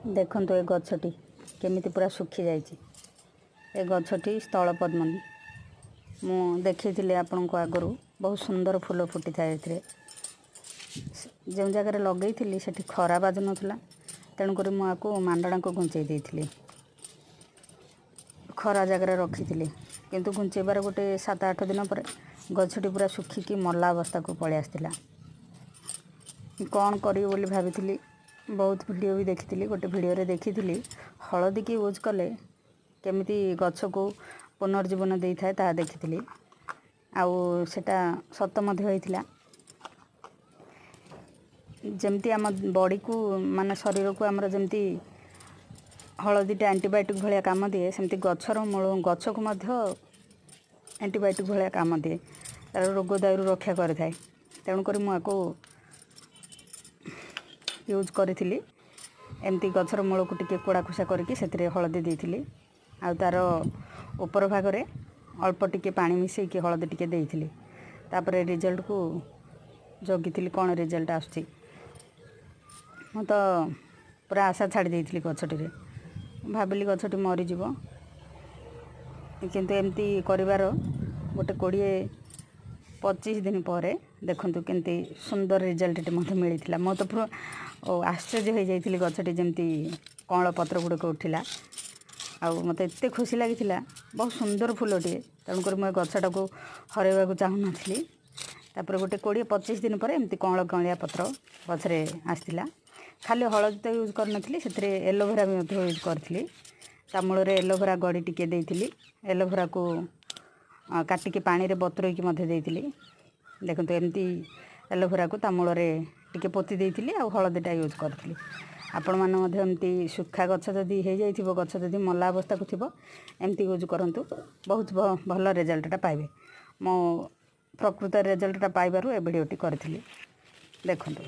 ଦେଖନ୍ତୁ ଏ ଗଛଟି କେମିତି ପୁରା ଶୁଖିଯାଇଛି। ଏ ଗଛଟି ସ୍ଥଳପଦ୍ମିନୀ, ମୁଁ ଦେଖେଇଥିଲି ଆପଣଙ୍କୁ ଆଗରୁ। ବହୁତ ସୁନ୍ଦର ଫୁଲ ଫୁଟିଥାଏ ଏଥିରେ। ଯେଉଁ ଜାଗାରେ ଲଗେଇଥିଲି ସେଠି ଖରା ବାଜୁନଥିଲା, ତେଣୁକରି ମୁଁ ଆକୁ ମାଣ୍ଡଣାକୁ ଘୁଞ୍ଚେଇ ଦେଇଥିଲି, ଖରା ଜାଗାରେ ରଖିଥିଲି। କିନ୍ତୁ ଘୁଞ୍ଚେଇବାର ଗୋଟେ 7-8 ଦିନ ପରେ ଗଛଟି ପୁରା ଶୁଖିକି ମଲା ଅବସ୍ଥାକୁ ପଳେଇ ଆସିଥିଲା। କ'ଣ କରିବି ବୋଲି ଭାବିଥିଲି, ବହୁତ ଭିଡ଼ିଓ ବି ଦେଖିଥିଲି। ଗୋଟେ ଭିଡ଼ିଓରେ ଦେଖିଥିଲି ହଳଦୀକି ୟୁଜ୍ କଲେ କେମିତି ଗଛକୁ ପୁନର୍ଜୀବନ ଦେଇଥାଏ, ତାହା ଦେଖିଥିଲି, ଆଉ ସେଟା ସତ ମଧ୍ୟ ହେଇଥିଲା। ଯେମିତି ଆମ ବଡ଼ିକୁ, ମାନେ ଶରୀରକୁ ଆମର ଯେମିତି ହଳଦୀଟା ଆଣ୍ଟିବାୟୋଟିକ୍ ଭଳିଆ କାମ ଦିଏ, ସେମିତି ଗଛର ମୂଳ, ଗଛକୁ ମଧ୍ୟ ଆଣ୍ଟିବାୟୋଟିକ୍ ଭଳିଆ କାମ ଦିଏ, ତା'ର ରୋଗ ଦାଉରୁ ରକ୍ଷା କରିଥାଏ। ତେଣୁକରି ମୁଁ ଆକୁ ୟୁଜ୍ କରିଥିଲି। ଏମିତି ଗଛର ମୂଳକୁ ଟିକେ କୋଡ଼ା ଖୁସା କରିକି ସେଥିରେ ହଳଦୀ ଦେଇଥିଲି, ଆଉ ତା'ର ଉପର ଭାଗରେ ଅଳ୍ପ ଟିକେ ପାଣି ମିଶାଇକି ହଳଦୀ ଟିକେ ଦେଇଥିଲି। ତାପରେ ରେଜଲ୍ଟକୁ ଜଗିଥିଲି, କ'ଣ ରେଜଲ୍ଟ ଆସୁଛି। ମୁଁ ତ ପୁରା ଆଶା ଛାଡ଼ି ଦେଇଥିଲି ଗଛଟିରେ, ଭାବିଲି ଗଛଟି ମରିଯିବ। କିନ୍ତୁ ଏମିତି କରିବାର ଗୋଟେ 20-25 ଦିନ ପରେ ଦେଖନ୍ତୁ କେମିତି ସୁନ୍ଦର ରେଜଲ୍ଟଟି ମୋତେ ମିଳିଥିଲା। ମୁଁ ତ ପୁରା ଆଶ୍ଚର୍ଯ୍ୟ ହେଇଯାଇଥିଲି, ଗଛଟି ଯେମିତି କଅଁଳ ପତ୍ର ଗୁଡ଼ିକ ଉଠିଲା, ଆଉ ମୋତେ ଏତେ ଖୁସି ଲାଗିଥିଲା। ବହୁତ ସୁନ୍ଦର ଫୁଲଟିଏ, ତେଣୁକରି ମୁଁ ଏ ଗଛଟାକୁ ହରାଇବାକୁ ଚାହୁଁନଥିଲି। ତାପରେ ଗୋଟେ 20-25 ଦିନ ପରେ ଏମିତି କଅଁଳ କଅଁଳିଆ ପତ୍ର ଗଛରେ ଆସିଥିଲା। ଖାଲି ହଳଦୀ ତ ୟୁଜ୍ କରିନଥିଲି, ସେଥିରେ ଏଲୋଭେରା ବି ମଧ୍ୟ ୟୁଜ୍ କରିଥିଲି। ତା ମୂଳରେ ଏଲୋଭେରା ଗଡ଼ି ଟିକେ ଦେଇଥିଲି, ଏଲୋଭେରାକୁ କାଟିକି ପାଣିରେ ବତୁରେଇକି ମଧ୍ୟ ଦେଇଥିଲି। ଦେଖନ୍ତୁ, ଏମିତି ଏଲୋଭେରାକୁ ତା ମୂଳରେ ଟିକେ ପୋତି ଦେଇଥିଲି ଆଉ ହଳଦୀଟା ୟୁଜ୍ କରିଥିଲି। ଆପଣମାନେ ମଧ୍ୟ ଏମିତି ଶୁଖା ଗଛ ଯଦି ହେଇଯାଇଥିବ, ଗଛ ଯଦି ମଲା ଅବସ୍ଥାକୁ ଥିବ, ଏମିତି ୟୁଜ୍ କରନ୍ତୁ, ବହୁତ ଭଲ ରେଜଲ୍ଟଟା ପାଇବେ। ମୁଁ ପ୍ରକୃତ ରେଜଲ୍ଟଟା ପାଇବାରୁ ଏ ଭିଡ଼ିଓଟି କରିଥିଲି। ଦେଖନ୍ତୁ।